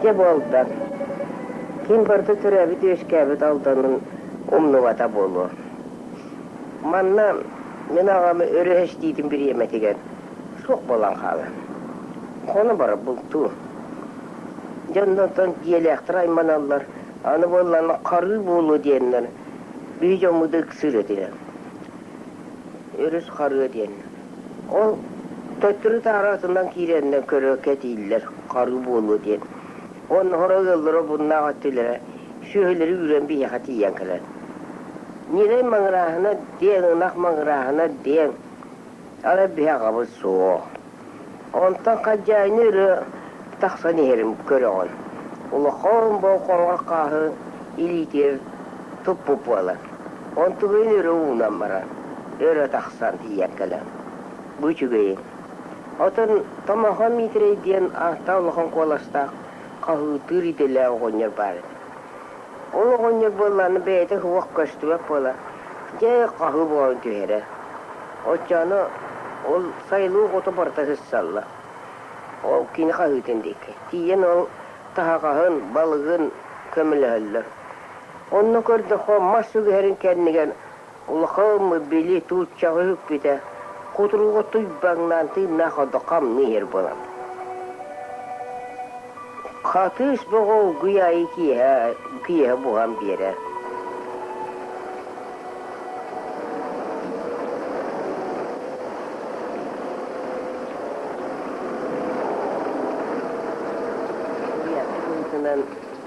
Дьэ буолда. Ким барыта төрөөбүт-үөскээбит Алданын умнубата буолуо. Манна мин аҕам өрүһэстиитин бириэмэтигэр суох буолан хаалан, хоно барар бултуу. Дьоннортон дьиэлээхтэр айманаллар, аны буоллаҕына харыы буолуо диэннэр биһи дьоммут ыксыыр этилэр. Өрүс харыа диэн. Ол төттөрү-таары атынан киирэннэр көрө кэтииллэр харыы буолуо диэн. Уонна сорох ыаллара буннаах өттүлэрэ сүөһүлэри үүрэн биһиэхэ тиийэн кэлэр. Ньирэй маҥырааһына диэн, ынах маҥырааһына диэн, арай биһи аҕабыт суох. Онтон хадьаайыны өрө тахсан иһэрин көрөҕүн. Улахан болҕомоҕор хааһы илиитигэр туппут буолар. Онтугун өрө уунан баран, өрө тахсан тиийэн кэлэн. Бу үчүгэйин. Оттон Томоһо Миитэрэй диэн ааттаах улахан куоластаах хаһыытыыр идэлээх оҕонньор баар этэ. Ол оҕонньор буоллаҕына бэйэтэ суох көстүбэт буола, дьэ хаһыы буолан түһэрэ. Оччону ол сайылыы оҕото барыта сыссалла. Ол кини хаһыытын диэки. Тиийэн ол таһаҕаһын, балыгын көмөлөһөллөр. Онно көрдөххө мас сүгэһэрин кэннигэр улахан били тууччаҕы үкпүтэ, кутуруга туйбаҥнаан тыыннаах ордук хамныы иһэр буолан. Хатыыс бөҕө олгуй аайы киэһэ, киэһэ буһан биэрэр. Быһыытынан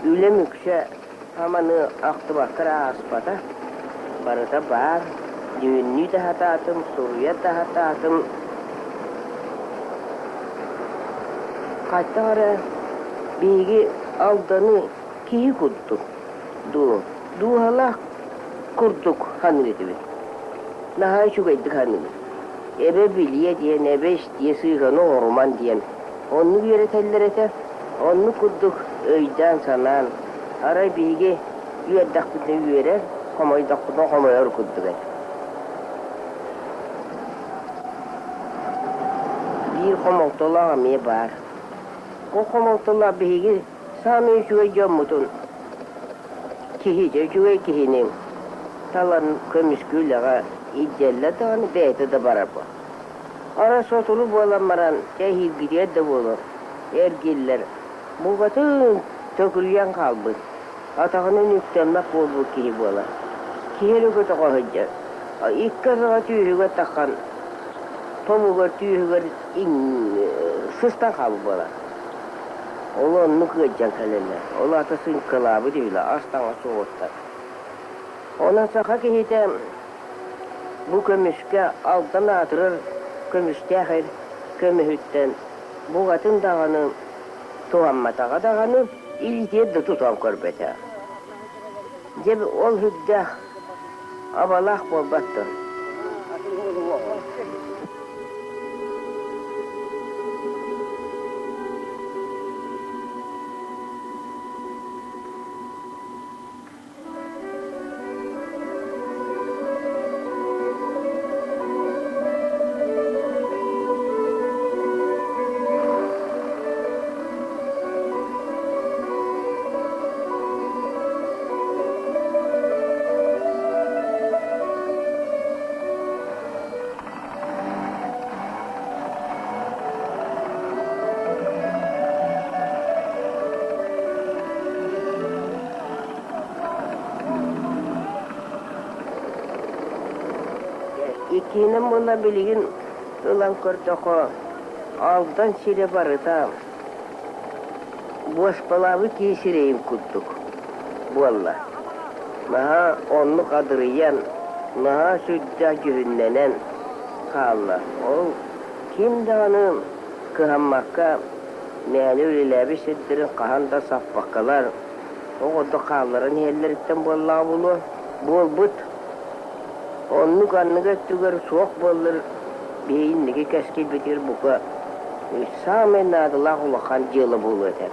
үлэм үксэ Аманы ахтыбакка эрэ ааспата, барыта баар, дьүһүннүү да сатаатым, суруйа да сатаатым. Хайдах эрэ биһиги Алданы киһи курдук дуу, дууһалаах курдук саныыр этибит. Наһаа үчүгэйдик саныыбыт. Эбэ билиэ диэн, эбэ истиэ сыыһаны оҥоруман диэн Оннук үөрэтэллэр этэ, оннук курдук өйдөөн-санаан, арай биһиги үөрдэхпитинэ үөрэр, хомойдохпутуна хомойор курдук этэ. Биир хомолтолоох эмиэ баар. Ол хомолтолоох биһиги саамай үчүгэй дьоммутун, киһи дьэ үчүгэй киһини талан көмүскүү үлэҕэ илдьэллэр даҕаны бэйэтэ да барар буолла. Арай сотору буолан баран, чэ эһиилгитигэр да буолуо, эргиллэр, букатын төкүрүйэн хаалбыт, атаҕынан үктэммэт буолбут киһи буолар. Киһи эрэ көтөҕө сылдьар. Икки атаҕа түөһүгэр таххан, тобугар түөһүгэр сыстан хаалбыт буолар. Ол оннук ыалдьан кэлэллэр. Ол аата сыыҥкалаабыт үһү ас-таҥас суоҕуттан. Онон саха киһитэ Бу көмүскэ Алдан аатырар көмүстээх эр көмүһүттэн букатын даҕаны туһамматаҕа даҕаны, илиитигэр да тутан көрбөтө. Дьэ ол сүрдээх абалаах буолбат дуо? Иккиһинэн буолла билигин ылан көрдөххө, Алдан сирэ барыта буоспалаабыт киһи сирэйин курдук буолла. Наһаа оннук адырыйан, наһаа сүрдээх дьүһүннэнэн хаалла. Ол ким даҕаны кыһаммакка мээнэ үлэлээбит сирдэрин хаһан да саппаккалар, оҕото хаалларан иһэллэриттэн буоллаҕа буолуо, буолбут. Оннук анныгы өттүгэр суох буоллар, биһи инники кэскилбитигэр бука саамай наадалаах улахан дьыала буолуо этэ.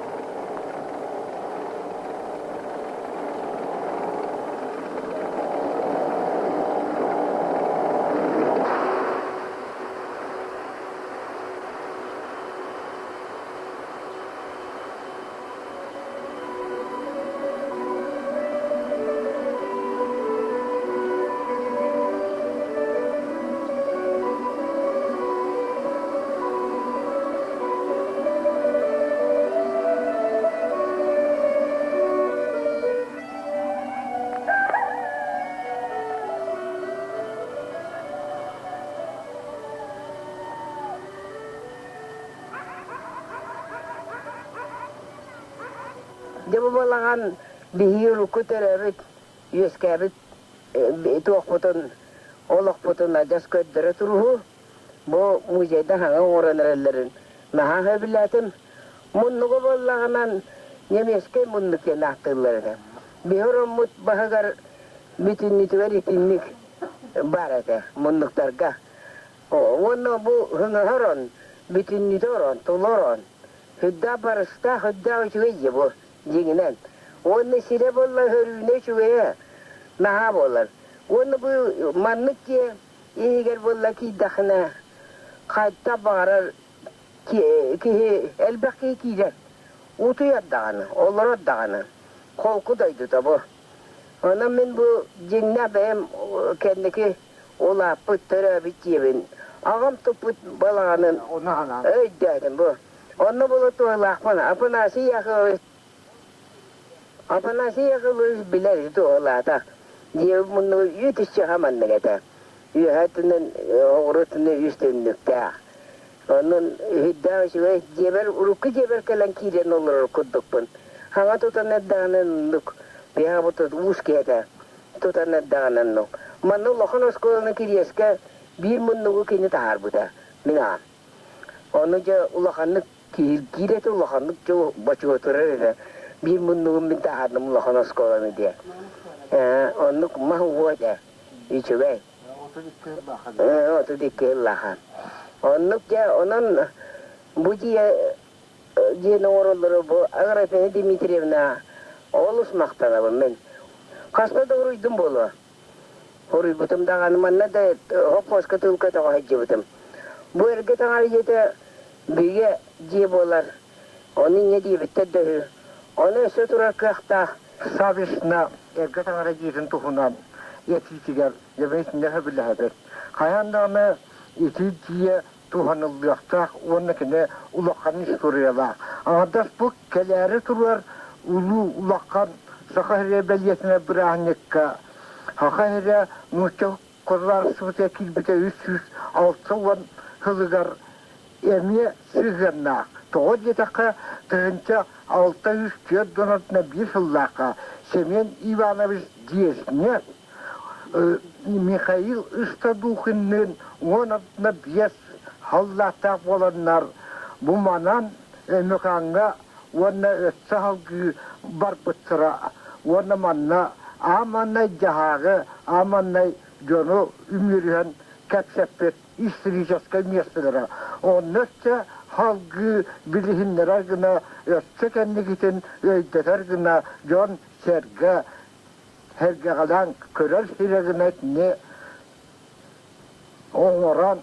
Дьэ бу балаҕан биһиги урукку төрөөбүт, үөскээбит туохпутун, олохпутун адьас көрдөрө туруһу. Бу музейда саҥа оҥорон эрэллэрин наһаа сөбүлээтим. Муннуга буоллаҕынан немецкэй муннук диэн ааттыыллар этэ. Биһи ороммут баһыгар бүтүннүүтүгэр итинник баар этэ муннуктарга. Уонна бу хыҥаһа орон, бүтүннүүтэ орон, тула орон. Үрдээх барыстаах, үрдээх үчүгэй дьиэ бу, дьиҥинэн. Уонна сирэ буолла хөрүүнэ үчүгэйэ наһаа буолар. Уонна бу маннык дьиэ иһигэр буолла киирдэххинэ хайдах баҕарар киһи элбэх киһи киирэр. Утуйар даҕаны, олорор даҕаны. Холку дойдута бу. Онон мин бу дьиҥнээх бэйэм кэнники улааппыт, төрөөбүт дьиэбин аҕам туппут балаҕанын өйдөөтүм бу. Онно була туһалаахпын. Афанасий Яковлевич Афанасий Яковлевич билэр туһалаата. Дьиэбит муннугу үүт иччэхэ маннык этэ. Үөһэ өттүнэн оҕуруо өттүнэн үс түннүктээх. Онон үһүрдээх үчүгэй дьиэбэр урукку дьиэбэр кэлэн киирэн олорор курдукпун. Хаҥа тутан эрдэҕинэ оннук биһиэхэ бу уус киһи этэ. Тутан эрдэҕинэ оннук. Манна улахан оскуоланы Кириэскэ биир муннугу кини таһаарбыта мин аҕам. Ону дьэ улаханнык киһиргиир этэ, улаханнык дьэ бочуотурар этэ. Биир муннугун мин таһаардым улахан оскуоланы диye. Оннук мас уо этэ. Үчүгэй. 32 сыллаахан. Оннук дьэ, онон бу дьиэ дьиэни оҥороллоро бу Аграфена Дмитриевна олус махтанабын мин. Хаста да уруйдум буолуо. Уруйбутум даҕаны манна да хоппуоска тыылка тоҕо сылдьыбытым. Бу эргэ таҥара дьиэтэ бигэ дьиэ буолар. Ону инньэ диэбиттэр да үһү. Ону өссө турар кыахтаах. Савишна эргэ таҥара дьиэтин туһунан этиитигэр дьэ сөбүлэһэбит. Хайаан даҕаны ити дьиэ туһаныллыахтаах уонна кини улахан историялаах. Аҥардас бу кэлээри турар улуу улахан Саха сирэ бэлиэтинэ бырааһынньыкка Саха сирэ нуучча государствотыгар киирбитэ 360 сылыгар эмиэ сыһыаннаах. Тоҕо диэтэххэ, 1641 сыллаахха Семен Иванович Десне Михаил Ыстадухинныын 15 халлааттаах буоланнар бу манан Өймөкөөҥҥө уонна өссө салгыы барбыттара уонна манна ааманнай дьаһааҕы, ааманнай дьону үмүөрүһэн кэпсэппит историческай миэстэлэрэ. Онно өссө салгыы билиһиннэрэр гына, өссө кэнникитин өйдөтөр гына дьон-сэргэ сэргэҕэлээн көрөр сирэ гына итини оҥорон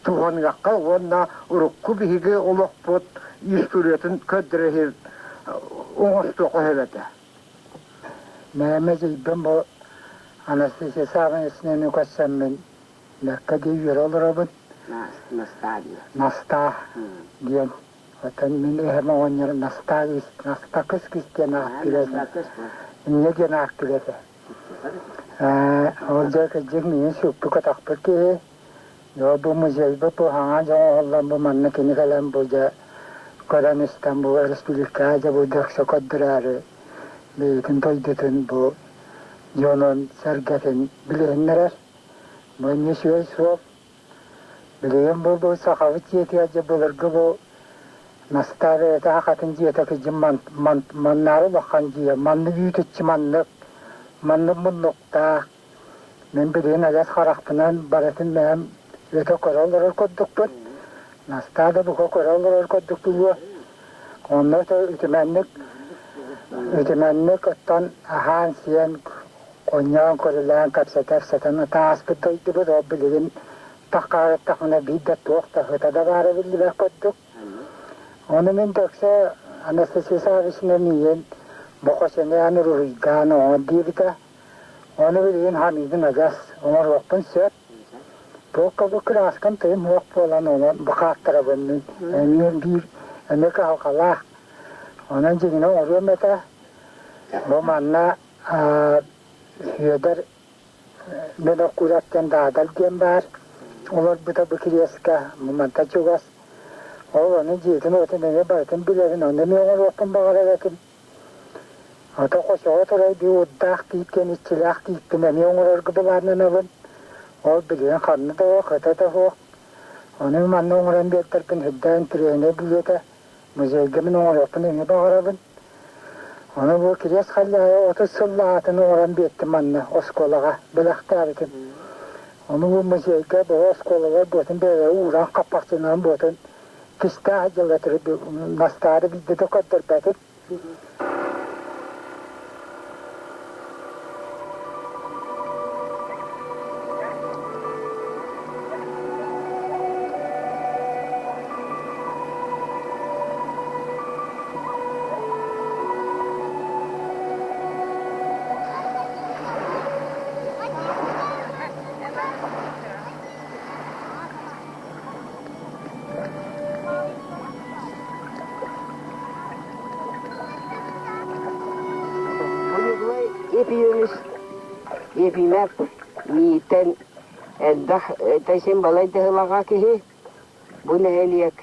туһаныахха уонна урукку биһиги олохпут историятын көрдөрө оҥостуохха сөп этэ. Мээмэ дьийбин бу Анастасия Саввиничнаны көрсөммүн бэркэ дии үөрэ олоробун. Настаа диэн. Настаа диэн. Оттон мин эһэм оҕонньор Настаа Настакыс кис диэн ааттыыр этэ. Инньэ диэн ааттыыр этэ. Ол дьэ кырдьык миигин сүкпүт-көтөхпүт киһи. Дьэ бу музейбыт бу хаҥа дьон оһоллон бу манна кини кэлэн бу дьэ көрөн-истэн бу республикаҕа дьэ бу дөксө көрдөрөөрү бэйэтин дойдутун бу дьонун сэргэтин билиһиннэрэр. Бу эмиэ үчүгэй суол. Билигин бу бу сахабыт дьиэтигэр дьэ былыргы бу Настаа бэйэтэ сахатын дьиэтэ кыдьым маннаары улахан дьиэ, маннык үүт-үччү маннык, маннык муннуктаах. Мин билигин адьас харахпынан барытын бэйэм өтө көрө олорор курдукпун. Настаа да бука көрө олорор курдук буолуо. Онно үтүмэнник үтүмэнник оттон аһаан-сиэн Онньоон көрүлээн кэпсэтэ-кэпсэтэн ытааспыт дойдубут ол билигин таххаарыттахпына биир да туох да сыта да баара биллибэт курдук. Ону мин дөксө Анастасия Саввична миигин бохосенеан уруһуйдаан оҥор диэбитэ. Ону билигин ханыыбын адьас оҥоруохпун сөп. Туохха бу кырааскам тыйым суох буолан онон бу хааттарабын мин эмиэ биир эмиэ кыһалҕалаах. Онон дьиҥинэн оҥоруом этэ. Бу манна Сүөдэр Бөнөккуураттан Даадал диэн баар, олорбута бу Кириэскэ, мантан чугас. Ол ону дьиэтин-уотун эмиэ барытын билэбин, онно эмиэ оҥоруохпун баҕарар этим. Ото хосоҕо турар бии уурдаах тиит диэн иччилээх тииппин эмиэ оҥорорго былааннанабын. Ол билигин ханна да суох, хата да суох. Ону манна оҥорон биэрдэрбин үрдээн интэриэһинэй булуо этэ. Музейга мин оҥоруохпун эмиэ баҕарабын. Ону бу Кириэс Халлаайа 30 сыллааҕытын оҥорон биэртим манна оскуолаҕа бэлэхтээбитим. Ону бу музейга бу оскуолалар буотун бэйэлэрэ ууран хаппахчынан буотун кистээх дьылла настаары биирдэ да көрдөрбөтүм. Ньукулай Ефимович Ефимов миитэн элбэх син балай дьаһылаҕа киһи бу нэһилиэк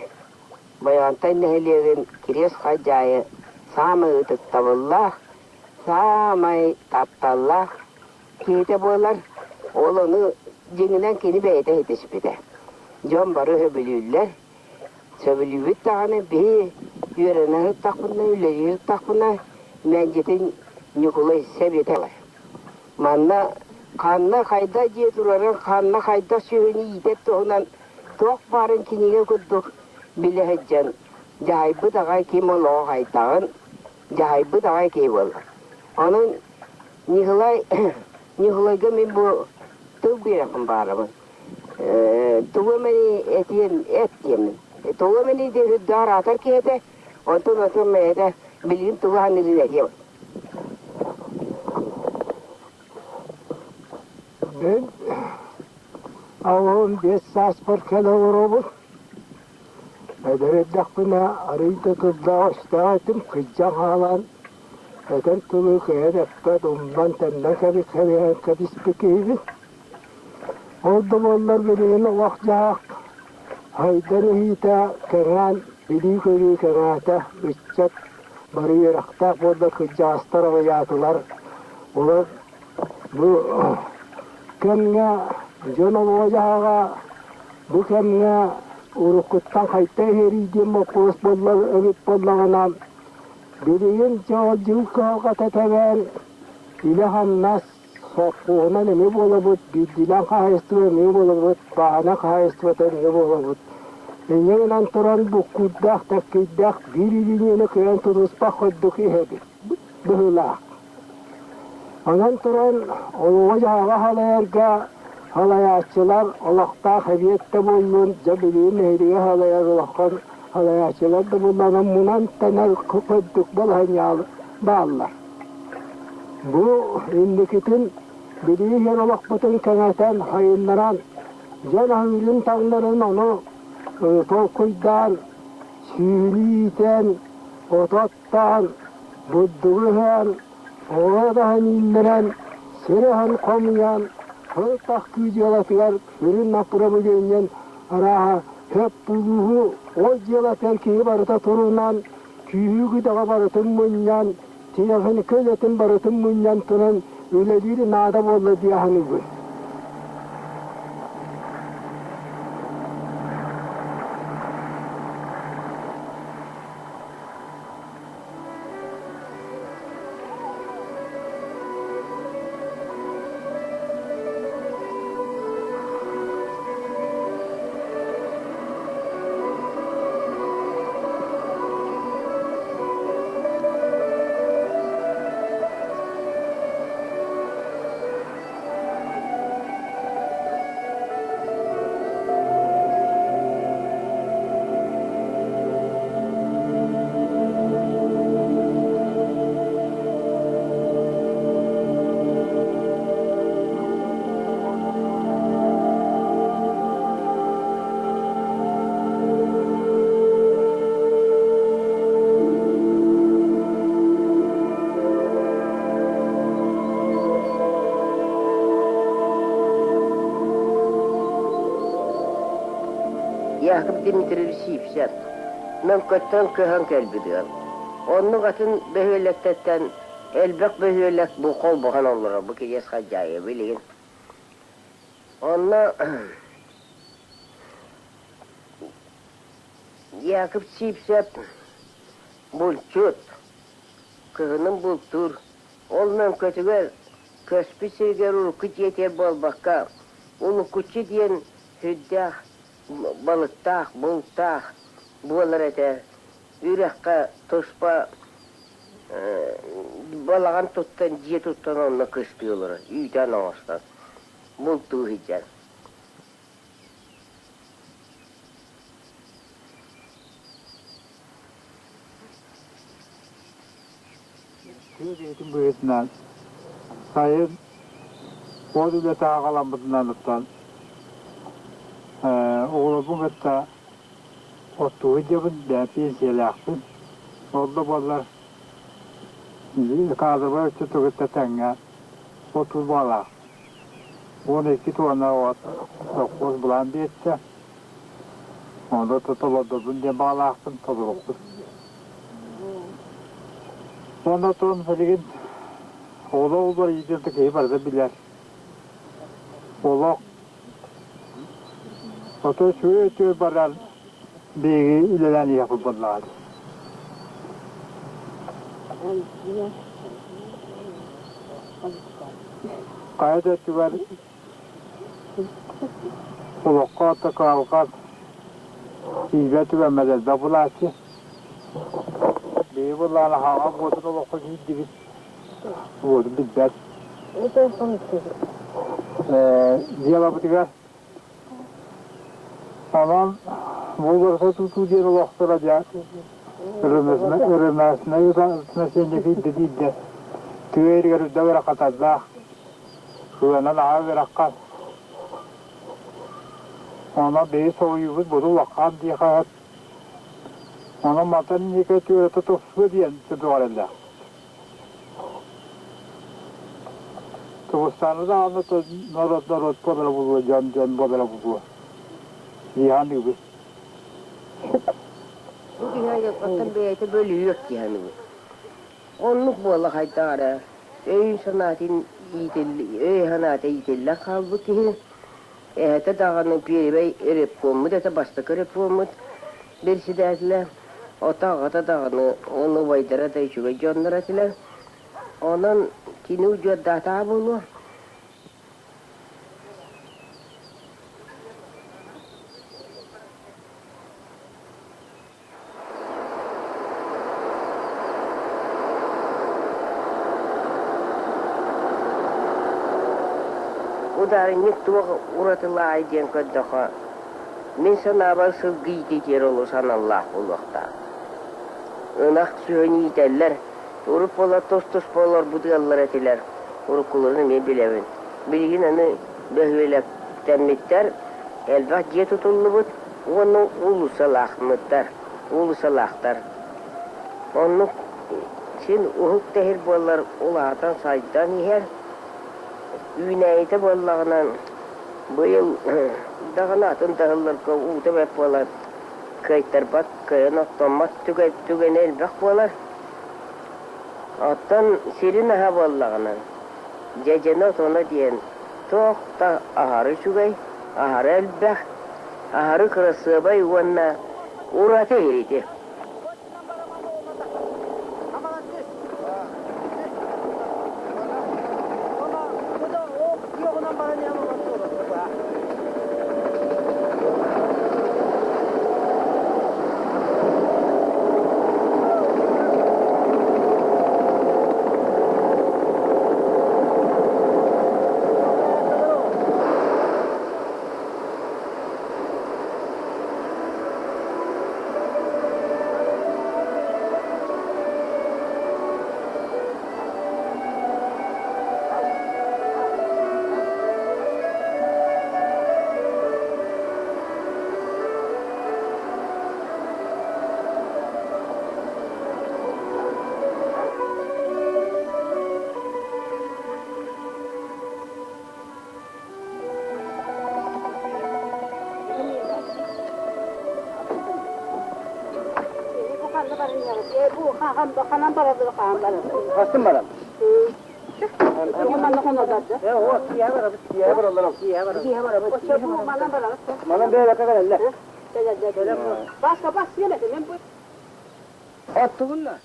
Байаҕантай нэһилиэгин Кириэс Халдьаайы саамай ытыктабыллаах, саамай тапталлаах киһитэ буолар. Ол ону дьиҥинэн кини бэйэтэ ситиспитэ. Дьон бары сөбүлүүллэр. Сөбүлүүбүт даҕаны биһи үөрэнэ сыттахпына, үлэлии сыттахпына мэлдьитин Ньукулай сэбиэтэ ылар. Манна ханна хайда дьиэ турарын, ханна хайдах сүөһүнү иитэр туһунан туох баарын кинигэ курдук билэ сылдьан дьаһайбыт аҕай ким олоҕо хайдаҕын дьаһайбыт аҕай киһи буолар. Онон Николай Ньукулайга мин бу тыл биэрэхпин баҕарабын. Тугу эмэни этиэм эт диэммин. Тугу эмэни диэн үрдэҕэр аатар киһи этэ, онтон онтон бэйэтэ билигин тугу саныырын этиэм. Мин 85 сааспар кэлэ олоробун. Эдэр эрдэхпинэ арыый да тыллаах-өстөөх этим, кырдьан хаалан этэр тылы кыайан эппэт, умнан-тэмнэн кэбиспит киһибин. Ол да буоллар билигин олох-дьаһах сайдар иһиитэ кэҥээн, билии-көрүү кэҥээтэ, ыччат бары үөрэхтээх буолла, кырдьаҕастар аҕыйаатылар. Олор бу кэмҥэ дьон олоҕо-дьаһаҕа бу кэмҥэ уруккуттан хайта иһэрий диэн боппуруос буолла эбит буоллаҕына, билигин дьыл кыһалҕата тэбээн, үлэ-хамнас Сопхуоһунан эмиэ буолабыт, биирдиилээн хаһаайыстыба эмиэ буолабыт, бааһына хаһаайыстыбата эмиэ буолабыт. Инньэ гынан туран буккуурдаах, тэккийдээх биир илиини кыайан тутуспат курдук иһэбит быһыылаах. Онон туран олоҕу-дьаһаҕы салайарга салайааччылар олохтоох эбиэт да буоллун, дьэ билигин нэһилиэги салайар улахан салайааччылар да буоллаҕына мунан-тэнэр курдук балаһыанньа бааллар. Бу инникитин билии иһэр олохпутун кэҥэтэн, сайыннаран, дьон аһыырын-таҥнарын ону толкуйдаан, сүүрүү иитэн, ото оттоон, бурдугу ыһан, оҕуруот аһын үүннэрэн, сир аһын хомуйан, сыл тахсыы дьыалатыгар сүрүн направлениен арааһа сөп булууһу ол дьыалатыгар киһи барыта турунан, күүһү-күдэҕи барытын мунньан, тиэхиньикэ үлэтин барытын мунньан туран үлэлиир наада буолла дии саныыбын. Яков Дмитриевич Сивцев Мөҥкөттөн көһөн кэлбит ыал. Оннук атын бөһүөлэктэртэн Элбэх бөһүөлэк бу холбоһон олорор, бу Кириэс Халдьаайы билигин. Онно Яков Сивцев булчут, кыһынын бултуур. Ол мөҥкөтүгэр көспүт сиригэр урукку дьиэтигэр буолбакка, Улукуччу диэн сүрдээх балыктаах, бултаах буолар этэ. Үрэххэ туспа балаҕан туттан, дьиэ туттан онно кыстыы олорор, үүтээн оҥостон, бултуу сылдьар. Тыа бэйэтин быһыытынан сайын от үлэтэ аҕаламмытынан оттон оҕолорбун кытта оттуу сылдьабын, бэйэм пенсиялаахпын. Ол да буоллар кадровай отчуту кытта тэҥҥэ отуу баҕалаах. 12 туонна от совхоз былаан биэрдэ. Ону толордорбун диэн баҕалаахпын толоруохпут. Уонна оттон билигин олох уларыйыытын киһи барыта билэр. Олох ото үчүгэй өттүгэр баран биһиги үлэлээн иһиэхпит буоллаҕа дии. Хайа да өттүгэр Олоххо кыһалҕа тиийбэт түгэммэт элбэх булааччы. Биһиги былаан аһаҕас буотун олоххо киирдибит. Уоту билбэт. Дьыалабытыгар онон булгарса тутуу диэн олохторо дьэ ырынасынай отношение киирдэ диирдэ тыа иригэр үрдэ ыарахатардаах Сыанан аһа үөрэххэ Онон биһи соһуйуубут буду улахан дии хаһыат. Онон мантан инники түөрэтэ тупсуо диэн сөбүҕэрэллээх. Тубустааны даҕаны норуот норуот буолара буолуо, дьон дьон буолара буолуо. Дии саныыбын. Бу киһи айылҕаттан бэйэтэ бөлүһүөк дии саныыбын. Оннук буола хайдах эрэ өйүн-санаатын өй-санаата иитиллэн хаалбыт киһи эһэтэ даҕаны пиэрибэй репкоммут этэ, бастакы репкоммут председателэ, ото аҕата даҕаны уонна убайдара да үчүгэй дьоннор этилэр. Онон кини удьуордаатаҕа буолуо. Ударник туох уратылааҕый диэн көрдөххө, мин санаабар сылгы иитиитигэр олус аналлаах буолуохтаах. Ынах сүөһүнү иитэллэр, урут буола тус-туспа олорбут ыаллар этилэр, уруккуларын эмиэ билэбин. Билигин аны бөһүөлэктэммиттэр, элбэх дьиэ тутуллубут уонна уулуссалаахмыттар, уулуссалаахтар. Оннук син уһук тэһир буоллар улаатан сайдан иһэр. Үүнээйитэ буоллаҕына быйыл даҕаны атын да ыһылларга уута бэрт буолан кыайтарбат, кыайан оттоммот түгэнэ элбэх буолар. Оттон сирин аһа буоллаҕына дьэдьэнэ отоно диэн туох да аһары үчүгэй, аһары элбэх, аһары кырасыабай уонна ураты иһити. Хастын баран. Оттугунна?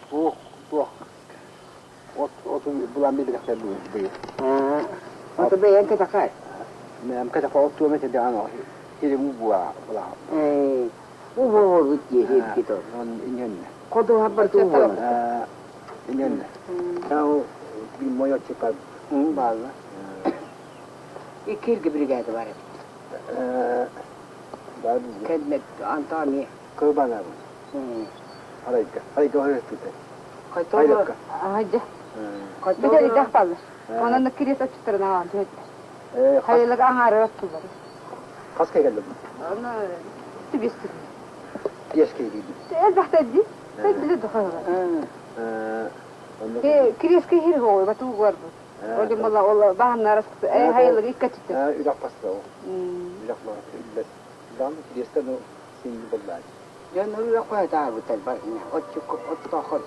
Туох, туох. От, оту булан билбэхтэр быйыл. Оту бэйэн кэтэхай? Мэм кэтэхэ от туома тедеан хири буа була. Уу буолбут дии хиргит ол. Он иньэнне. Ходуһа бар уу буолар. Иньэнне. Тау би мойо чипа баалла. Иккирги бригада бар эбит. Бар. Кэлмет Антони. Кылбана. Арайга. Арайга хөрөттүтэ. Хайдах? Хайда. Бүтэридэх баллар. Онон кириэс отчуттарын аҕаан түһэттэр. Хайылык аҥаары оттулар. Хас кэллим? Оны түбестик. Биэс кэллим. Элбэхтэ дии. Били дохолар. Кириэскэ хир хоой батуу барбыт. Олим ола ола баһаннар хайылык иккачыты. Үрэх паста ол. Үрэх бар үллэс. Дан кириэстен о син боллаа. Дьон үрэх қоятаабыттар бар. Отчук оттохон.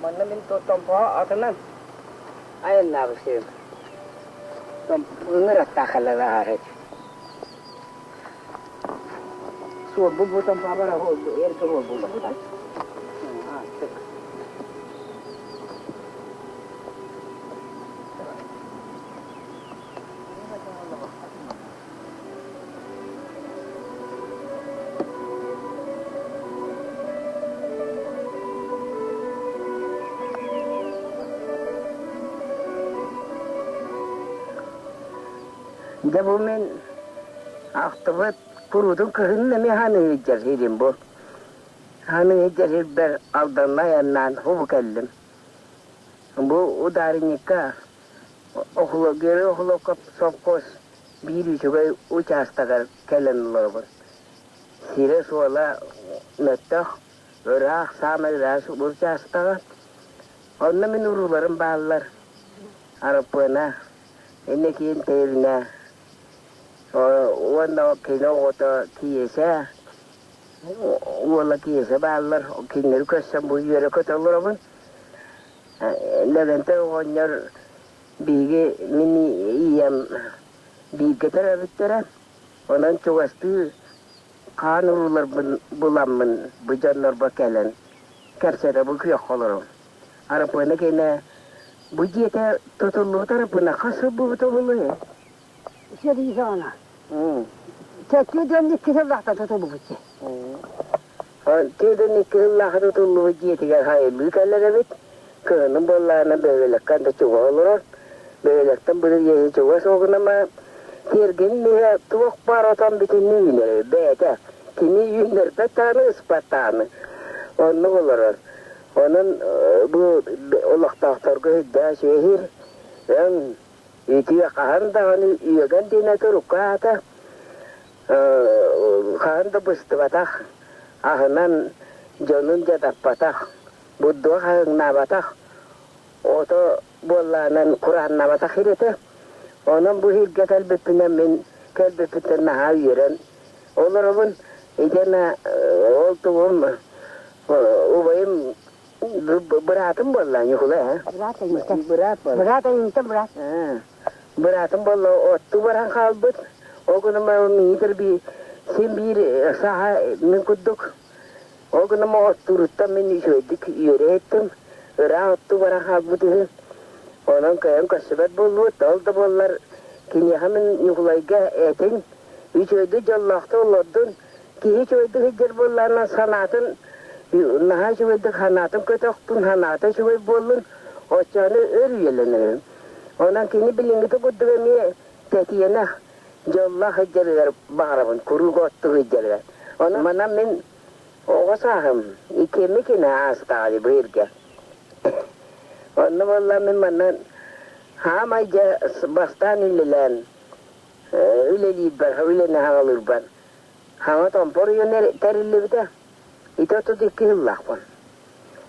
Манна мин томпо атынан айаннаабысым. Ыҥыр аттаахалара аарат. Суол бу томпо бара эргэ буолбуллар. Дьэ бу мин ахтыбыт куруутун кыһын эмиэ ханыһы дьэрһиирим бу. Ханыһы дьэрһирбэр Алданна айаннаан хубу кэллим. Бу ударникка Охлогеры Охлоков совхоз биир үчүгэй учаастагар кэлэн олоробун. Сирэ-суола мөлтөх, ыраах, саамай ыраас учаастага. Онно мин урууларым бааллар. Араппыана, Иннокентий Ильина уонна кини оҕото Киэсэ, уола Киэсэ бааллар. Кинилэри көрсөн бу үөрэ көтө олоробун. Лэгэнтэй оҕонньор биһиги мин ийэм бииргэ төрөөбүттэрэ. Онон чугастыы хаан урууларбын буламмын бу дьоннорбор кэлэн кэпсэтэ бу күөххэ олоробун. Арапыана кэнэ бу дьиэтэ тутуллубут арапына хас сыл буолбута буолуой? Сэрии саҕана. Сэттиэдэн икки сыллаахтан тутуллубут дьиэ. Тиэдэн икки сыллаах тутуллубут дьиэтигэр хайылыы кэлэр эбит. Кыһынын буоллаҕына бөһүөлэккэ да чугас олорор. Бөһүөлэктэн быйыл иэһи чугас оҕунама тиэргэнин иһэ туох баар отон бүтүннүү үүнэр бэйэтэ. Кини үүннэрбэт даҕаны, ыспат даҕаны. Оннук олорор. Онон бу олохтоохторго үрдээх үчүгэй өҥ үтүө хаһан даҕаны үөгэн диэн турукка аата хаһан да быстыбатах, аһынан дьонун дьадаппатах, бурдуга хаһыҥнаабатах, ото буоллаҕынан курааннаабатах ирэтэ. Онон бу иһиргэ кэлбиппинэн мин кэлбиппиттэн наһаа үөрэн олоробун. Итиэннэ ол тугум убайым быраатым буолла Ньукулай ээ. Быраат эйиҥтэн. Быраат буолла. Быраат эйиҥтэн быраат. Быраатым буолла оттуу баран хаалбыт. Ол гынан миитэр би син биир саха мин курдук. Ол гынан оттууруттан мин үчүгэйдик үөрэ иһиттим. Ыраах оттуу баран хаалбыт үһү. Онон кыайан көрсүбэт буоллубут. Ол да буоллар киниэхэ мин Ньукулайга этиҥ үчүгэйдик дьоллоохтук олордун. Киһи үчүгэйдик сылдьар буоллаҕына санаатын наһаа үчүгэйдик санаатын көтөхтүн, санаата үчүгэй буоллун, оччону өр үйэлэнэрим. Онон кини билиҥҥитэ курдук эмиэ тэтиэнэх, дьоллоох сылдьарыгар баҕарабын, куруук оттук сылдьарыгар. Онон манан мин оҕо сааһым иккиэммэ кини аастаҕа бу сиргэ. Онно буолла мин манна хаамай дьэ бастаан үлэлээн үлэлиирбэр, үлэни аҕалыырбар Хаҥа Томпор үйэнэр тэриллибитэ. Ити 32 сыллаахпын.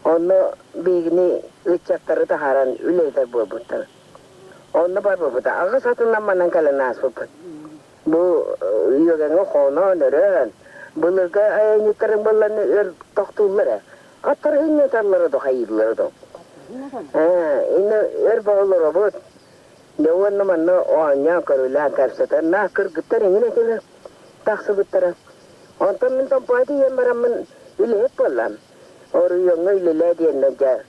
Онно биһигини ыччаттары таһааран үлэлэтэр буолбуттар. Онно барбыппыт. Аҕыс атынан манан кэлэн ааспыппыт. Бу үөгэҥҥэ хоноон өрөөн, былыргы айанньыттарыҥ буоллан өр тохтууллар ээ. Аттар иннэталлара до хайыыллара до. Инне өр боолоробут. Дьэ уонна манна оонньоон көрүлээн кэпсэтэн, наа кыргыттар эҥин этилэр тахсыбыттара. Онтон мин Томпоҕо тиийэн бараммын үлэһит буоллам. Оройуоҥҥа үлэлээ диэннэр дьэ,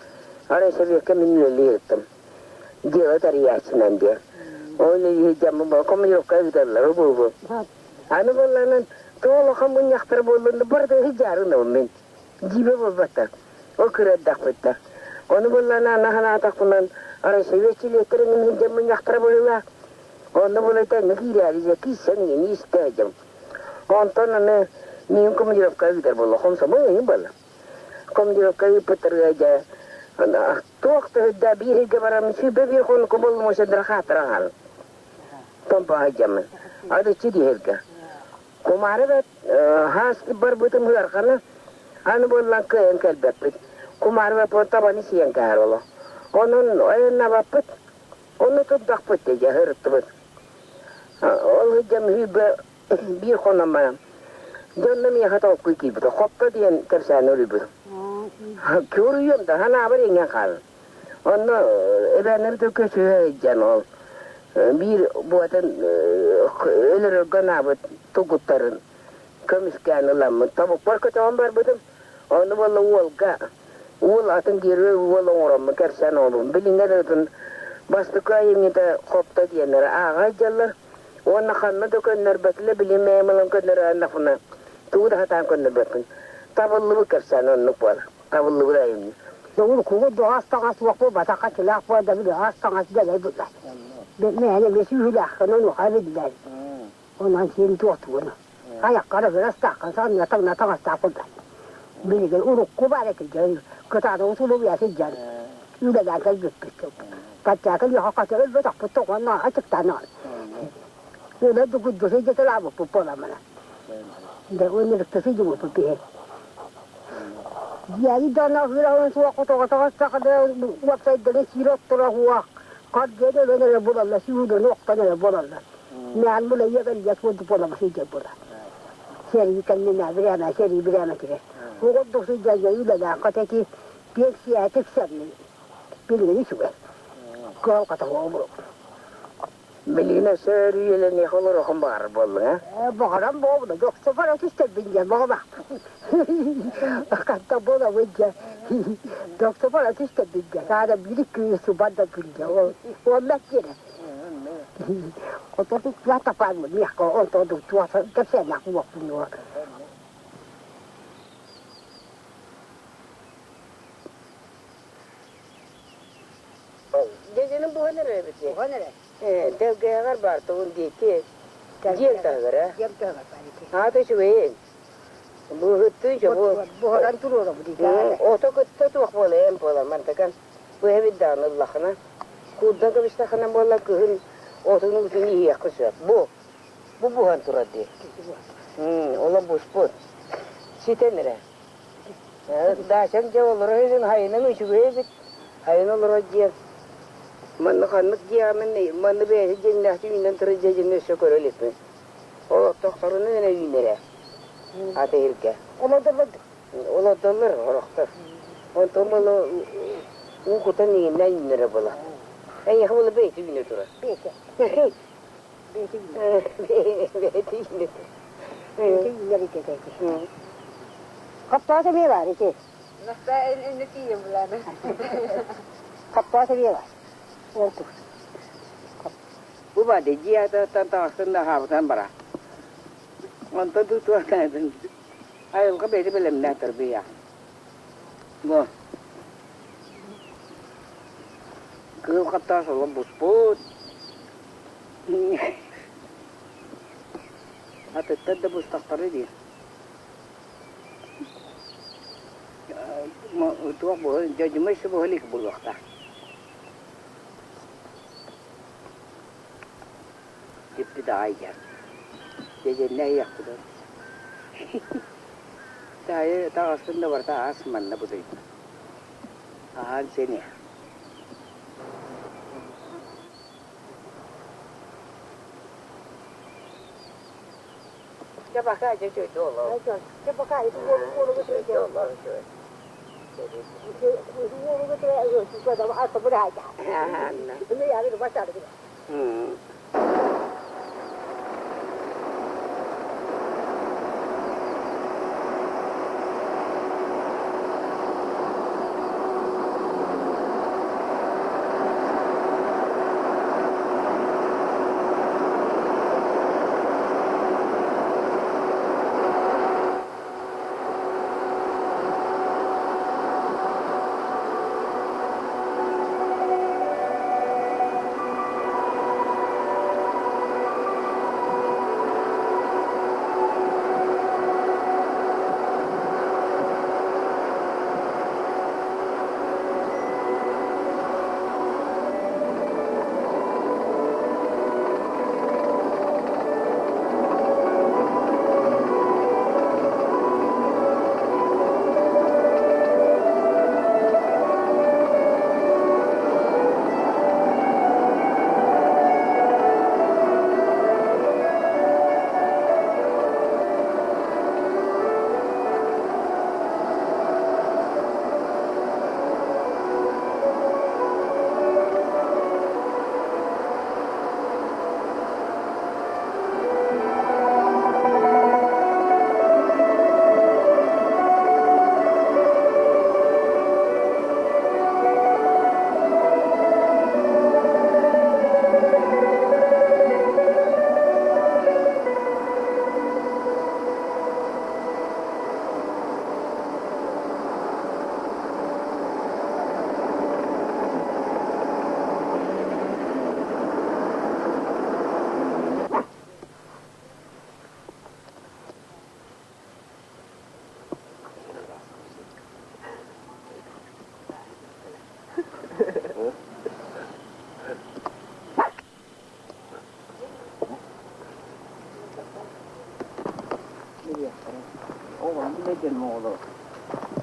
арай сэбиэккэ мин үлэлии ыыттым. Дело тэрийээччинэн диэн. Ол иһдьэммин командировка ыыталлар бу. Аны буолланан тоҕо улахан мунньахтар буоллун барыта иһдьаарынабын мин. Дьиибэ буолбаттар. Ол кыра эрдэхпиттэн. Ону буоллана аны санаатахпынан арай сэбиэт чилиэттэрин иһдьэн мунньахтара быһыылаах. Онно була тэҥҥэ киирээри дьэ киирсэн иһин истээдьим. Онтон аны миигин командировка ыытар буолла. Хомсомол иһин буолла. Командировка ыыппыттарыгар дьэ туох да үрдэ биир ыйга баран 21 хонукка буоллум осендра хаатыра хаалым. Томпо сылдьаммын. Адыччы диһэргэ. Кумаары бэт хаас барбытым ыархана аны буоллан кыайан кэлбэппит. Кумаары бэт табаны сиэн кэһэр оло. Онон айаннабаппыт. Ону турдахпыт дьэ ырыттыбыт. Ол сылдьан сүүрбэ биир хонон баран дьонно миэхэ толкуй киирбитэ. Хопто диэн кэпсээн өрүйбүт. Куруйуом да санаабар иҥэн хаалын. Онно эбээннэри төлкө сүһэ сылдьан ол биир буотан өлөрөргө анаабыт тугуттарын көмүскээн ыламмын тобукпар көтөҕөн барбытым. Ону буолла уолга уол атын герой уол оҥороммун кэпсээн оҥорбун. Билиҥҥэ да ытын бастакы айымньыта хопто диэннэри ааҕа сылдьаллар. Уонна ханна да көннөрбөтүлэр, билим бэйэм ылан көннөрөөннөхпүнэ, тугу да сатаан көннөрбөппүн. Табыллыбыт кэпсээн оннук буолар. Табыллыбыт айымньы. Доҕор кугу доҕоос таҥас уохпу батаха килаах буолда били ас таҥас дэлэй булла. Мээнэ бес үһүлээххин онуоха биллэр. Онон син туохтугуна. Айаккара бырастааххын санна таҥна таҥастаах курда. Билигин урукку баар этилдьэн кытаанах усулуобуйа сылдьан үлэлээн кэлбиппит. Баччаакы лиха хата өлбөтөхпүт тоҕонно ачыктаан Үлэ дугуйду сылдьыталаабыппыт буоламмына. Дэ уонна сылдьыбыппыт биһи. Дьиэни дьоно үрэҕин суох хотоҕотоҕо сахада уопсайдарын сиир отторо уох хардыан өлөн эрэ булаллар сүүрэн охтон эрэ булаллар. Мээн була иэгэллиэс курдук буолама сылдьар була. Сэрии кэннинэ бирээмэ сэрии бирээмэтигэр. Угурдук сылдьар үлэлээх хотеки пенсия тиксэрмин билигин үчүгэй. Кыһалҕата буолбут. Билигин өссө өрүү үйэлэниэх олоруохун баҕарар буоллуҥ аа? Баҕарам буолбута. Дьохсофор түстэрбин диэн баҕалаахпын. Хатта буолабын дьэ. Дьохсофор түстэрбин диэн. Саада биир кыыс субан да күндэ. Ол мэккиэрэ. Хоту туата паан миэхэ онтон туата кэпсээннээх буолуохпун дуо. Дьэдьэним буһан эрэр эбит дии. Буһан эрэр. Тэлгэһэҕэр баар тугун диэки. Дьиэҥ таһыгар ээ. Дьиэм таһыгар баар ити. Аата үчүгэйин. Бу ыһыттыы бу. Буһаран туруорабыт ити. Ото кытта туох буола эн буолар мантакан. Бу эбит даҕаны ыллахына. Куурдан кэбистэххинэ буолла кыһын отун уутун иһиэххэ сөп. Бу. Бу буһан турар дии. Ола буспут. Ситэн эрэ. Даачаҥ дьэ олоро иһин хайынан үчүгэй эбит. Хайын олорор дьиэ. Манна ханнык дьиэҕэ манна бэйэтэ дьиҥнээхтик үүнэн турар дьиэ дьиҥэ өссө көрө иликпин. Ол оттохторуна эрэ үүнэрэ. Аты иһиргэ. Олордоллор Олордоллор орохтор. Онтон буола уу кутан иҥиннэ үүнэрэ буола. Эйиэхэ буола бэйэтэ үүнэ турар. Бэйэтэ. Бэйэтэ Бэйэтэ үүнэ турар. Бэйэтэ үүнэр ити ити. Хаптаата эмиэ баар ити. Настаа инне тиийэн булааны. Хаптаата эмиэ баар. Ол курдук. Бу бады дьиэ атыттан таҕыстын да аһаабытан бара. Онтон тутуохтаатын. Айылҕа бэйэтэ бэлэмнээх тарбыйах. Бу. Кыыл хаптаас олох буспут. Атыттар да бустахтара дии. Туох буолан дьадьымай субуһа илик буолуохтаах. Дьиппит аҕай дьэ. Дьэдьэннэ иһиэхпит ол. Таайы таҕыстын да барыта аас манна бутуйда. Аһаан сиэн иһэ. Чэ пока дьэ үчүгэй олох. Чэ пока ити уолу М.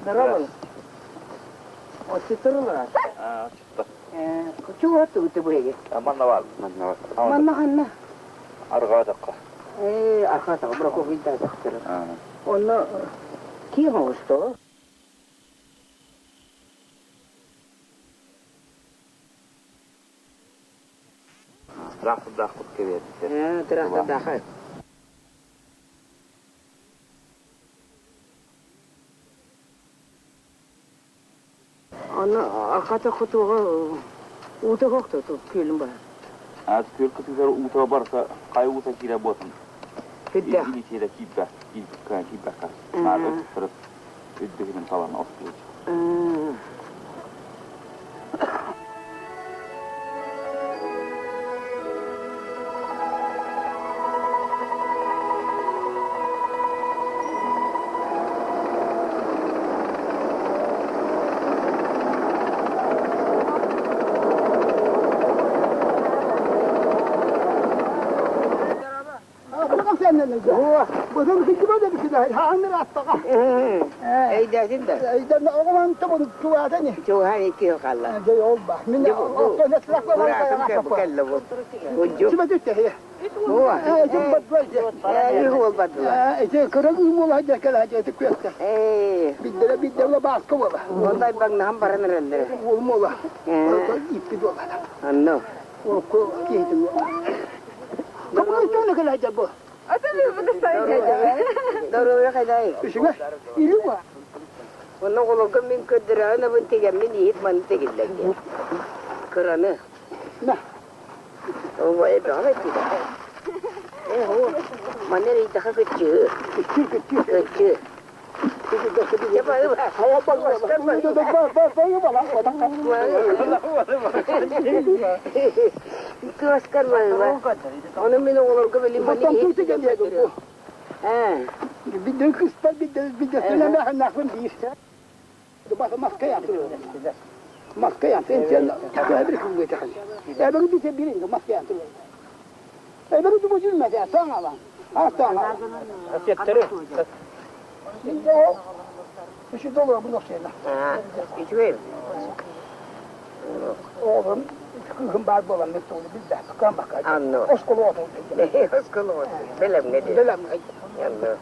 Здорово. Оччутурлар. Чуга тугу буһеге. Манна бар. Манна бар. Манна ханна. Арҕаатахха. Э, архата браков видда тахтыр. Онно киң оҕусто. Трактор кебет. Э, трактор даха. Онно архата хотуга ута хохто ту күлүм бар. А күл кытыгар ута барса кай ута кире ботун. Хүддэ. Или тире киббе, киббе, киббе. Нар өтүп үддүгүнүн талан осту. Эйдэтин да. Чугаһан икки халла. Куллу. Хуа. Э, хуол бадыла. Э, ондай багнаһан баран эрэллэр. Анно. Здоровье хайдай. Онно олорго мин көддөрөөн абын тигэммин иһит маны тигиллэргэ. Кыраны. Ова эбэҕэ тигэ. Э, хо. Манер итэхэ көччү. Көччү. Кыаскар барыба. Оны мин оҕолорго билим маны иһит. Э. А, үчүгэй. Кыыһым баар буолан мен тугу билбэппин бака. Анно. Осколоотун. Осколоотун. Бэлэмҥэ дии. Бэлэмҥэ. Анно.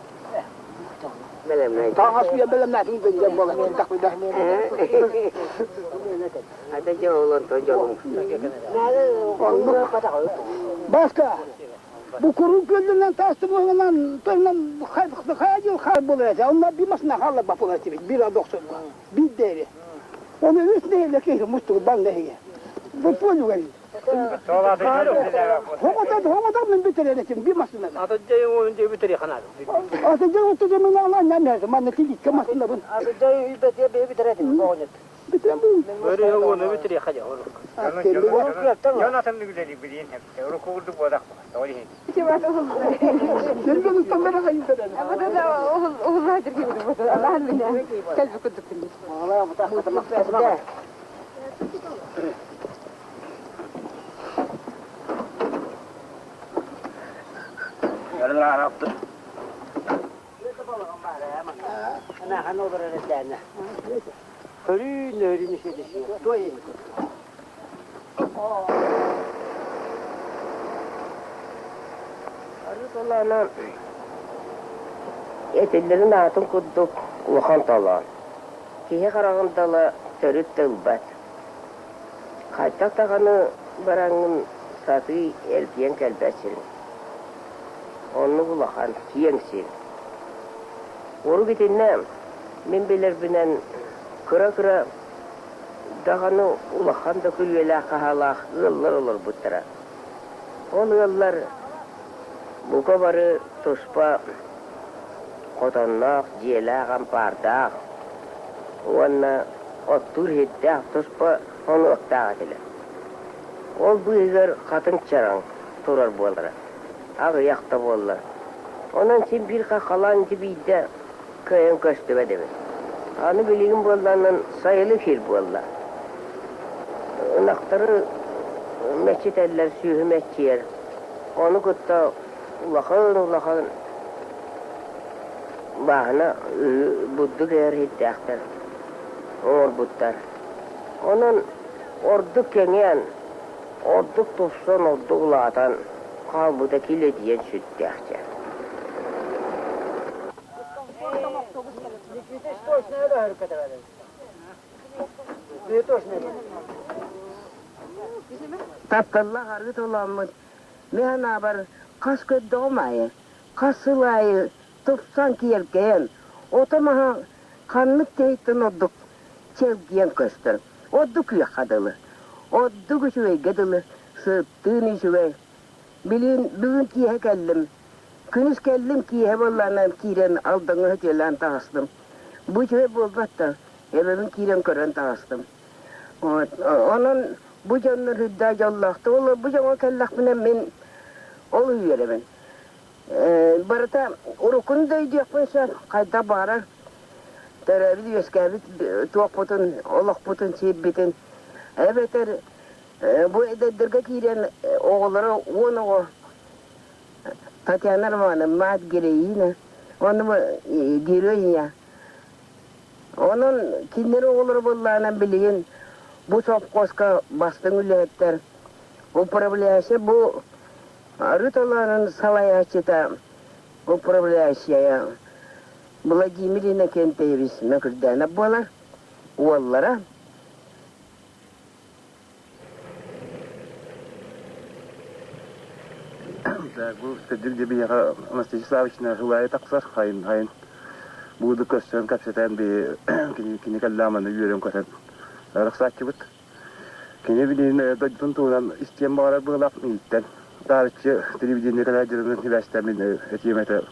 Бэлэмҥэ. Таҥас үйэ бэлэмнээтиҥ дьэн буолан кэлтэхпит да. Ата дьэ ол онтон дьолум. Баска, бу куруук күөллэринэн таастыбыһынан тойунан хайа дьыл хаар буолар этэ. Онно биир масына хаалларбат буолар этибит. Биир арды охсорго. Биир дээри. Оны үс нэһилиэк киһи мустубут бан нэһигэ. Бу полюгай. Хоҕотон хоҕотон мин бүтэрэр этим биир массыынаны. Атыдьай уонун дьэ бүтэрэ ханаар. Атыдьай отто мен алан нәмәр манна тиликке массыынабын. Атыдьай үйбэтиэ бэйэ бүтэрэ этим оҕонньот. Бүтэн бу. Өрө уону бүтэрэ хадьа орук. Дьон атыннык үлэлиир билиэн сөптө. Урукку курдук буолах тоҕо иһин. Арыт олаана этиллэрин аатын курдук улахан толоон. Киһи хараҕын дала төрүт да ылбат. Хайдах даҕаны бараҥҥын сатыы эргийэн кэлбэт сириҥ. Оннук улахан, киэҥ сир. Урук итиннэ мин билэрбинэн кыра-кыра даҕаны улахан да күрүөлээх-хаһаалаах ыаллар олорбуттара. Ол ыаллар бука бары туспа хотонноох, дьиэлээх, ампаардаах уонна оттуур иһиттээх туспа хонуохтаах этилэр. Ол быыһыгар хатыҥ чараҥ турар буолара, аҕыйах да буоллар. Онон син биир хаххалаан ити биирдэ кыайан көстүбэт эбит. Аны билигин буоллаҕынан сайылык сир буолла. Ынахтары мэччитэллэр, сүөһү мэччийэр. Ону кытта улахан-улахан бааһына бурдук ыһар иһиттээхтэр оҥорбуттар. Онон ордук кэҥээн, ордук тупсан, ордук улаатан хаалбыта килэдийэн сүрдээх дьэ. Тапталлаах аргыт оламмыт мин санаабар хас көрдөҕүм аайы, хас сыл аайы тупсан киэркэйэн, ото-маһа ханнык киһиттэн ордук чэлгийэн көстөр. Ордук күөххэ дылы, ордук үчүгэйгэ дылы сыттыын үчүгэй. Билигин бүгүн киэһэ кэллим. Күнүс кэллим, киэһэ буоллаҕына киирэн Алдаҥҥа сөтүөлээн таҕыстым. Бу үчүгэй буолбат да, эбэбин киирэн көрөн таҕыстым. Вот. Онон бу дьоннор үрдээх дьоллоохтор. Ол бу дьоҥҥо кэллэхпинэ мин ол үөрэбин. Барыта уруккуну да өйдүөхпүн сөп, хайдах баҕарар төрөөбүт-үөскээбит туохпутун, олохпутун, сирбитин эбэтэр бу эдэрдэргэ киирэн оҕолоро 10 оҕо Татьяна Романовна мать героиня, он героиня. Онон кинилэр оҕолоро буоллаҕына билигин бу сопхуоска бастыҥ үлэһиттэр, управляющай бу Арыт олоонун салайааччыта управляющая Владимир Иннокентьевич Мөкүрдээнэп буолар, уоллара. Бу кырдьык дьэ биһиэхэ Анастасия Славична сылаайы тахсар хайын хайын бууду көрсөн кэпсэтэн би кини кини кэллээманы үөрэн көтөн арахсааччыбыт. Кини билигин дойдутун туһунан истиэн баҕарар быһыылаах миигиттэн. Таарыччы телевидение кэлээдьилэрин сибээстээн мин этиэм этэ.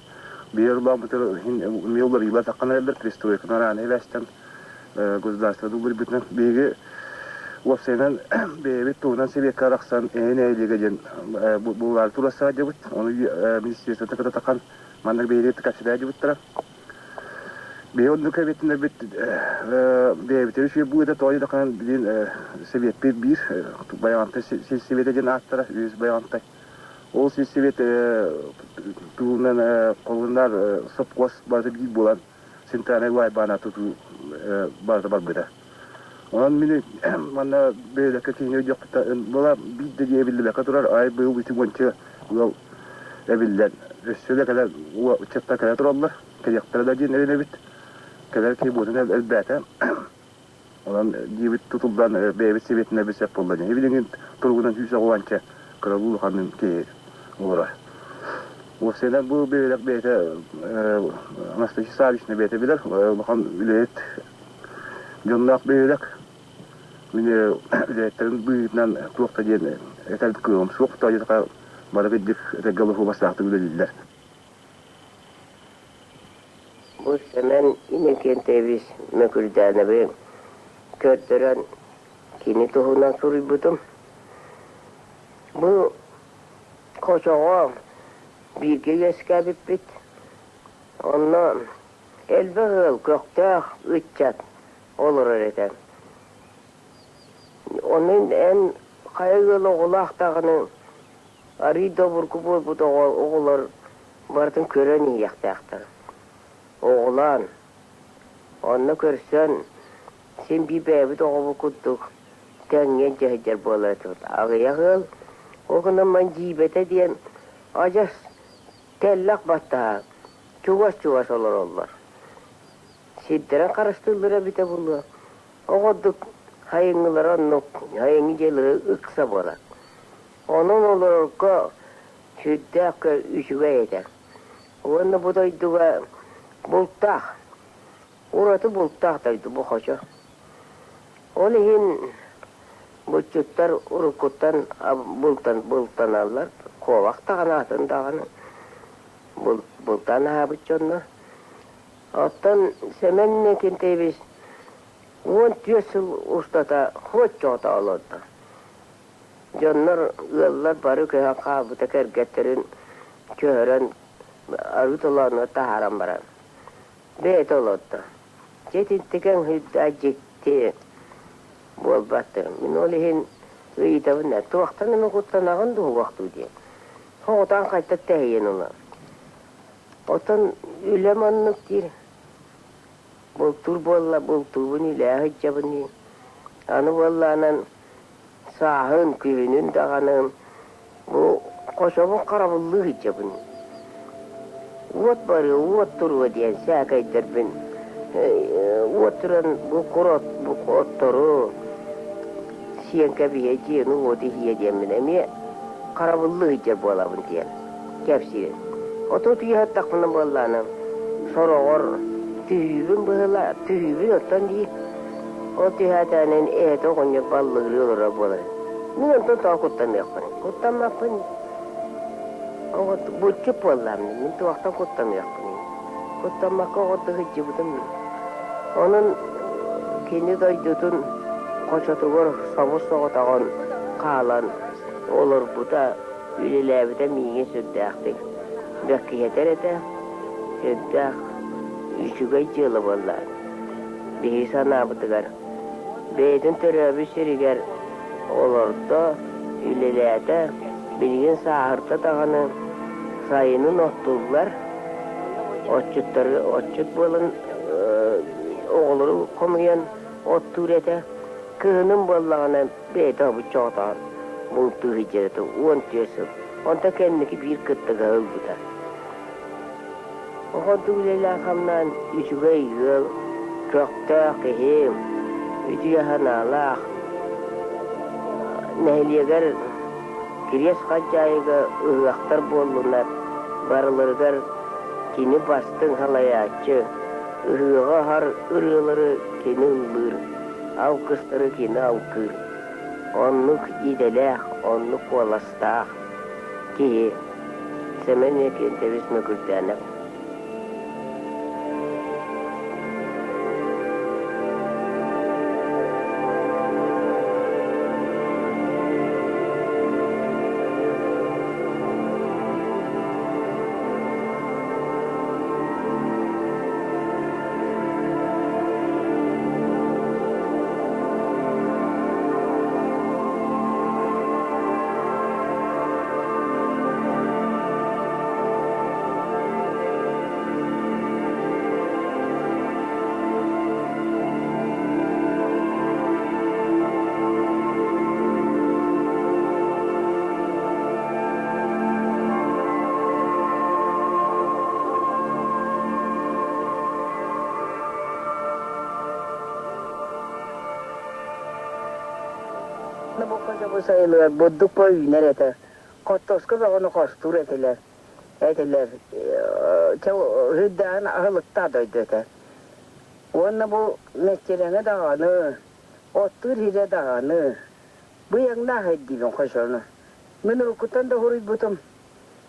Биир улааммытыр иһин уларыйыылар таххан эрэллэр перестройканы арааны сибээстэн государство уларыйбытынан биһиги уопсайынан бэйэбит туһунан сэбиэккэ арахсан эһин эһилиэгэ диэн булаары туруорса сылдьабыт. Ону министерствоны кытта тахан маннык биһиги кэпсэтэ сылдьыбыттара. Биһи оннук эбитиннэрбит бэйэбитин үчүгэй быыта тоҕо диэтэххинэ билигин сэбиэппит биир Байаҕантай сельсовета диэн ааттара үһүс Байаҕантай. Ол сельсовет туһунан холуннар сопхуос барыта биир буолан центральнай лайбаана тутуу барыта барбыта. Онон мин манна бөһүөлэккэ киһини өйдүөхпүттэн буола биир да дьиэ эбиллибэккэ турар, ай быйыл ити уонча ыал эбиллэн, өссө да кэлэн ыччаттар кэлэ тураллар, кэлиэхтэрэ да диэн эрэнэбит. Кэлэр киһи буотун элбээтэ. Онон дьиэбит тутуллан бэйэбит сэбиэтинэбит сөп буолла дии. Билигин туругунан 160 кыралыы улахан киһи олорор. Уопсайынан бу бөһүөлэк бэйэтэ Анастасия Саввична бэйэтэ билэр, улахан үлэһит дьонноох бөһүөлэк. Мин үлэһиттэрин быһыытынан туох да диэн этэр кыаҕым суох, тоҕо диэтэххэ бары кырдьык этэргэ олоһуобастаахтык үлэлииллэр. Бу Сэмэн Иннокентьевич Мөкүрдээнэби көрдөрөн кини туһунан суруйбутум. Бу хочоҕо бииргэ үөскээбиппит. Онно элбэх ыал көхтөөх ыччат олорор этэ. Ону эн хайа ыал оҕолоох даҕаны арыый да обургу буолбут оҕолор барытын көрөн иһиэхтээхтэр. Оҕолоон, онно көрсөн син биир бэйэбит оҕобут курдук тэҥҥэ дьэһидьэр буолар этибит. Аҕыйах ыал, ол гынан баран дьиибэтэ диэн адьас тэллэх баттаһа чугас-чугас олороллор. Сирдэрин харыстыыллара эбитэ буолуо. Оҕордук сайыҥҥылара оннук, сайыҥҥы дьиэлэрэ ыкса буолар. Онон олорорго сүрдээх үчүгэй этэ. Уонна бу дойдуга бултаах, ураты бултаах дойду бу хочо. Ол иһин булчуттар уруккуттан бултан бултаналлар, куобах даҕаны атын даҕаны бултаан аһаабыт дьоннор. Оттон Сэмэн Иннокентьевич 14 сыл устата хоччоҕото олордо. Дьоннор, ыаллар бары көһөн хаалбыта кэргэттэрин көһөрөн арыы толоонугар таһааран баран бэйэтэ олордо. Дьэ итинтикэҥ сүрдээх дьикти буолбат. Мин ол иһин ыйытабын ээ, туохтан эмэ куттанаҕын дуу уохтуу диэн. Соҕотоон хайдах тэһийэн ылан. Оттон үлэм оннук диир. Бултуур буолла бултуубун үлээ сылдьабын дии. Аны буоллаҕынан сааһын, күһүнүн даҕаны бу хочобун харабыллыы сылдьабын. Уот барыа, уот туруо диэн сээкэйдэрбин уот туран бу кур от, бу оттору сиэн кэбиһиэ, дьиэни уоту иһиэ диэммин эмиэ харабыллыы сылдьар буолабын диэн кэпсиир. Оту утуйа сыттахпына буоллаҕына сороҕор түһүүбүн быһыыла түһүүбүн оттон дии ол түһээтээнин эһэтэ оҕонньор баллыгырыы олорор буолар. Мин онтон тоҕо куттаныахпын? Куттаммаппын. Булчут буоллаҕым мин туохтан куттаныахпыный? Куттаммакка оҕордо сылдьыбытым мин. Онон кини дойдутун хочотугар собус-соҕотоҕун хаалан олорбута үлэлээбитэ миигин сүрдээхтик бэркиһэтэр этэ, сүрдээх үчүгэй дьыала буолла. Биһиги санаабытыгар бэйэтин төрөөбүт сиригэр олордо, үлэлээтэ, билигин сааһырда даҕаны сайынын оттуллар, отчуттары отчут буолан оҕолору хомуйан оттуур этэ. Кыһынын буоллаҕына бэйэтэ обуччоҕотоон бултуу сылдьар этэ 14 сыл. Онтон кэнники биир кыттыгаһы ылбыта. Оҕо үлэлээн-хамнаан үчүгэй ыал, көхтөөх киһи, үтүө санаалаах, нэһилиэгэр Кириэс Халдьаайыга ыһыахтар буоллунар, барыларыгар кини бастыҥ салайааччы, ыһыаҕы аһар ырыалары кини ыллыыр, алгыстары кини алгыыр. Оннук идэлээх, оннук куоластаах киһи Сэмэн Иннокентьевич Мөкүрдээнэп. бу сайылыгар бурдук бо үүнэр этэ. Хортуоска бөҕөнү хостуур этилэр. Этилэр. Чэ, үрдээҕин аһылыктаах дойду этэ. Уонна бу мэччирэҥэ даҕаны, оттуур сирэ даҕаны быйаҥнаах эрдиибин хочону. Мин уруккуттан да уһуруйбутум.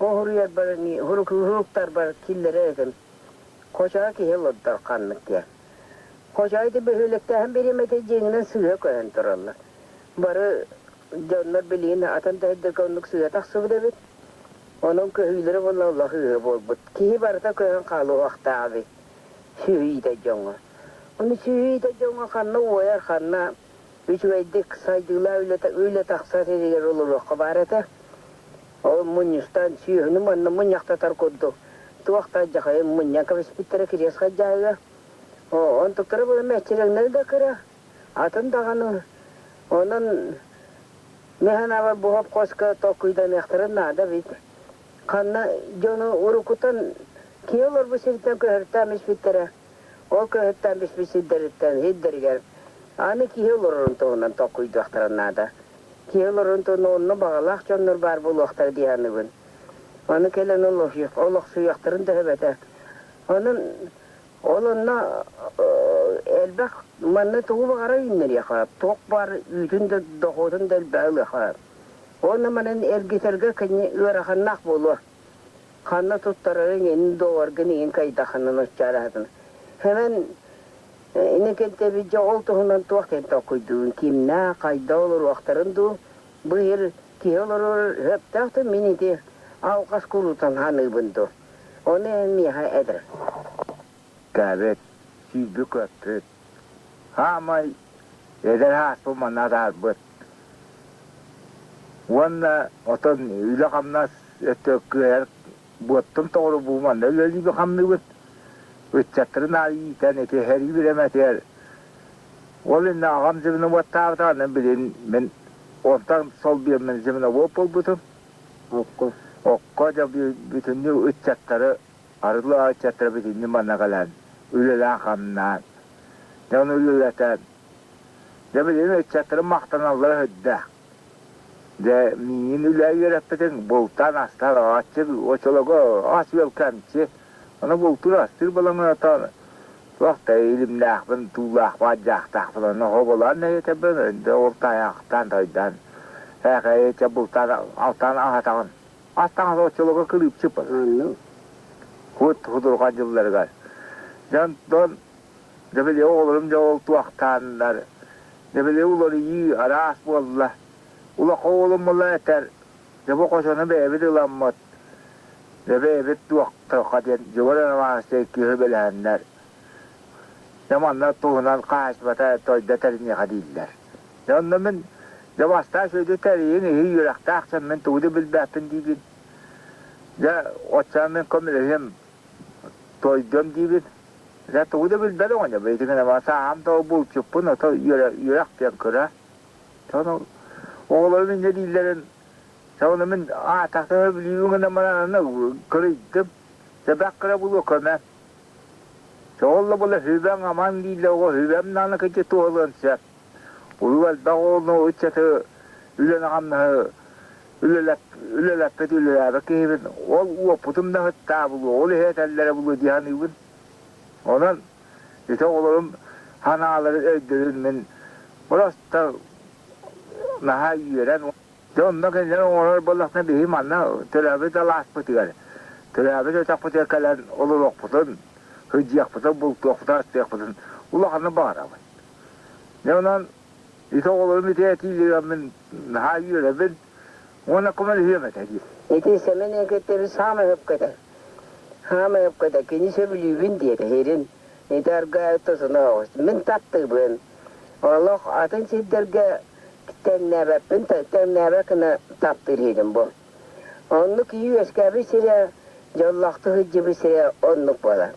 Уһуруйарбар, уһуруктарбар киллэрэр этим. Хочоҕо киһи олордор ханнык диэн. Хочоҕо ити бөһүөлэктээһин бириэмэтэ дьиҥинэн сыыһа көһөн тураллар. Бары дьоннор билигин атын да сирдэргэ оннук сыыһа тахсыбыт эбит. Онон көһүүлэрэ буолла олох ыыһа буолбут. Киһи барыта көһөн хаалыахтаах эбит сүөһү иитэр дьоҥҥо. Ону сүөһү иитэр дьоҥҥо ханна уойар, ханна үчүгэйдик сайдыылаах үлэ, үлэ тахсар сиригэр олоруохха баар этэ. Ол мунньустан сүөһүнү манна мунньахтатар курдук туох да дьахайын мунньан кэбиспиттэрэ кириэс хадьаайыга. Онтуктара була мэччирэҥнэри да кыра, атын даҕаны. Онон мин санаабар бу хопхуоска толкуйданыахтарын наада эбит. Ханна дьону уруккутан киһи олорбут сириттэн көһөртөөн испиттэрэ. Ол көһөртөөн биспит сирдэриттэн сирдэригэр аны киһи олорорун туһунан толкуйдуохтарын наада. Киһи олорорун туһунан онно баҕалаах дьоннор баар буолуохтара дии саныыбын. Ону кэлэн олохсуйуохтарын да сөп этэ. Онон ол онно элбэх манна тугу баҕарар үүннэриэхэ, туох баар үүтүн да дохуотун да элбэҕи ылыаха. Уонна манан эргитэргэ кини ыараханнаах буолуо. Ханна туттарарыҥ ин доҕоргун иһин кайдаханын оччаараһытын. Хэмэн инникинтэбит дьэ ол туһунан туох диэн толкуйдуубун кимнээх хайда олоруохтарын дуу бу иһир киһи олорор сөптөөх да мин ити алҕас куруутан ханыыбын дуу ону эн миэхэ эдэр Кэбит, сүүрбүт-көппүт, хаамай эдэр ааспыт манна атаарбыт. Уонна отон үлэ-хамнас өттө кыайар буоттун тоҕору бу манна үлэлиибит-хамныыбыт. Ыччаттарын аайы иитэн ити сэрии бириэмэтигэр ол иннэ аҕам земноводтаабыта, аны билин мин онтон сол биэммин земновод буолбутум. Окко. Окко дьэ бүтүннүү ыччаттары арылы ыччаттары бүтүннүү манна кэлэн үлэлээн-хамнаан, дьон үлэлэтэн, дьэ билигин ыччаттарым махтаналлара сүрдээх. Дьэ миигин үлэ үөрэппитиҥ бултаан астаан аччык очолого ас-үөл кэмчи, ону бултуур астыыр буолаҥҥын оттон туох да илимнээхпин, туулаахпын, адьаахтаахпын ону хобулаан эйэтэбин, дьэ ол тайахтаан тойдоон ээхэйи чэ бултаан алтаан аһатаҕын. Ас таҥас оччолорго кылыыпчык Оннук. Хут худурҕан дьылларыгар. Дьон дьэ били оҕолорум дьэ ол туохтааннар, дьэ били уларыйыы араас буолла. Улахан уолум буолла этэр, дьэ бу хочону бэйэбит ыламмыт, дьэ бэйэбит туохтаха диэн Дьөгүөр Романович киһи бэлэһэннэр, дьэ манна туһунан хаһаайыстыбата тойдо тэриниэхэ дииллэр. Дьэ онно мин дьэ бастаан сүөдү тэрийин иһи үөрэхтээх дьон мин тугу да билбэппин диибин. Дьэ оччоҕо мин көмөлөһүөм тойдом диибин. Дьэ тугу да билбэт оҕонньор бэйэтин сааһым да булчуппун ото үөрэх диэн кыра. Сону оҕолорум инньэ дииллэрин сону мин аатахтана билиибин гынан баран кырыйдым. Сэбэх кыра булуо көмө. Соҕолло була хүбэҥ аман дииллэр оҕо хүбэм даҕаны кыччы туһалыан сөп. Улуу элбэх оҕону ыччаты үлэни-хамнаһы үлэлэппит үлэлээбит киһибин ол уоппутум да ыһыттаа булуо, ол иһэ этэллэрэ булуо дии саныыбын. Онон ити оҕолорум санааларын өйдөрүн мин просто наһаа үөрэн дьэ онно кинилэр оҥорор буоллахтарына биһи манна төрөөбүт алааспытыгар төрөөбүт өтөхпүтүгэр кэлэн олоруохпутун, сылдьыахпытын, бултуохпутун, астыахпытын улаханнык баҕарабын. Дьэ онон ити оҕолорум ити этиилэригэр мин наһаа үөрэбин уонна көмөлөһүөм этэ дии. Ити Сэмэн Эҥкэттэри саамай сөпкө этэр. Саамай сөпкө этэр. Кини сөбүлүүбүн диэтэ иһирин. Ити арга тосуна оҕус. Мин таптыыбын. Олох атын сирдэргэ тэҥнээбэппин, тэҥнээбэт гына таптыыр иһирим бу. Оннук киһи үөскээбит сирэ, дьоллоохтук сылдьыбыт сирэ оннук буолар.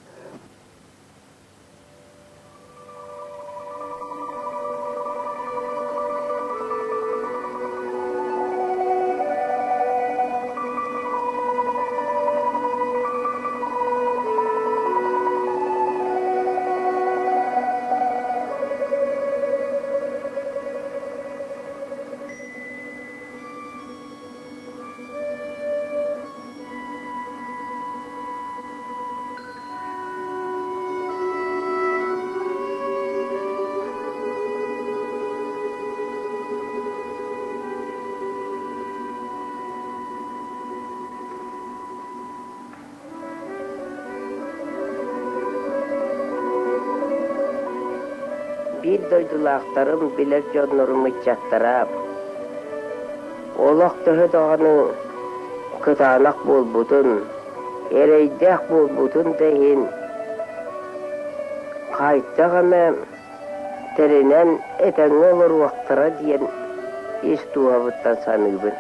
Биир дойдулаахтарым, билэр дьоннорум ыччаттара олох төһө даҕаны кытаанах буолбутун, эрэйдээх буолбутун да иһин хайдах эмэ тэринэн этэҥҥэ олоруохтара диэн ис дууһабыттан саныыбын.